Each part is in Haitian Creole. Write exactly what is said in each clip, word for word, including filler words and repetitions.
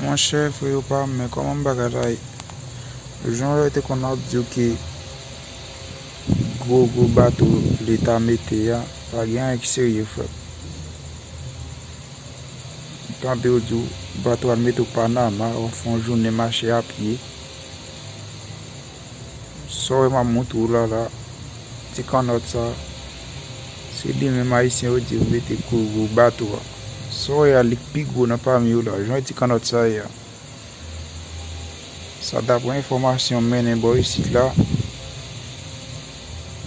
Monchè, frè yo pa m, men kòman bagay la ye? Jan yo te konn ap di w ke gwo, gwo bato Leta mete a, pa gen anyen ki serye, frè. M tande yo di w, bato al mete w Panama, w ap fè yon jounen mache a pye. Sa w wè m ap montre w la la, ti kannòt sa, se li menm Ayisyen yo di yo mete gwo, gwo bato a. Sa w wè a, li k pi gwo nan pami yo la, jan ti kannòt sa ye a. Sa daprè enfòmasyon m mennen bò isit la,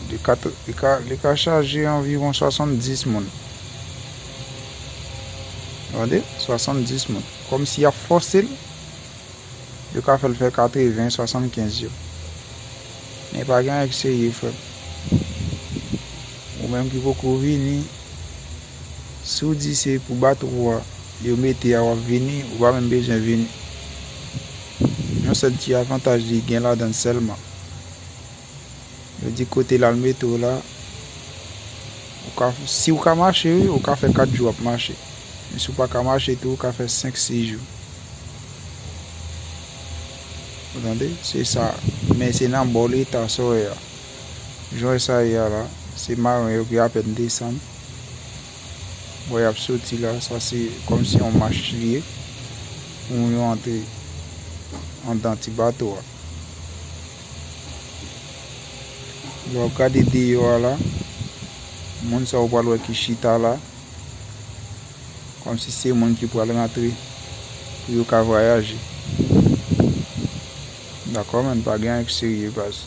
li ka, li ka, li ka chaje anviwon swasanndis moun. Tande? Swasanndis moun. Kòmsi y ap fòse l, yo ka fè l fè katreven, swasannkenz yo. Men pa gen anyen ki serye, frè m. Ou menm ki poko vini, si w di se pou bato a yo mete a w ap vini, ou pa menm bezwen vini. Yon sèl ti avantaj li gen ladan l sèlman. Yo di kote l al mete w la, ou ka, si w ka mache, wi, ou ka fè kat jou w ap mache. Men si w pa ka mache tou, ou ka fè senk, sis jou. Ou tande? Se sa. Men se nan bò Leta sa w wè a. Jan w wè sa ye a la, se maren yo ki apèn desann. Bò y ap soti la, sa se kòmsi yon mach li ye pou moun yo antre anndan ti bato a. Lè w ap gade deyò a la, moun sa w pral wè ki chita la, kòmsi se moun ki pral rantre pou yo ka vwayaje. Dakò, men pa gen anyen ki serye, baz.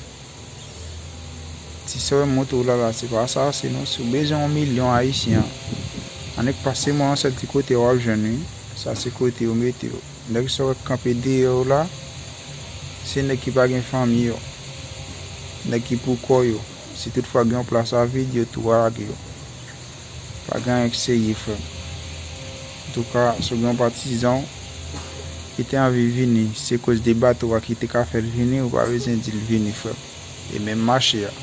Ti sa w wè m montre w la la, se pa sa, se non, si w bezwen yon milyon ayisyen, annik pase mwen yon sèl ti kote w ap jwenn, wi. Sa se kote yo mete yo. Nèg sa w wè k kanpe deyò w la, se nèg ki pa gen fanmi yo. Nèg ki pou kò yo. Si toutfwa gen yon plas a vid, yo tou lage yo. Pa gen anyen k serye, frè m. Antouka, si w gen yon patizan w ki te anvi vini, se koz de bato a ki te ka fè l vini, ou pa bezwen di l vini, frè m. E menm mache a.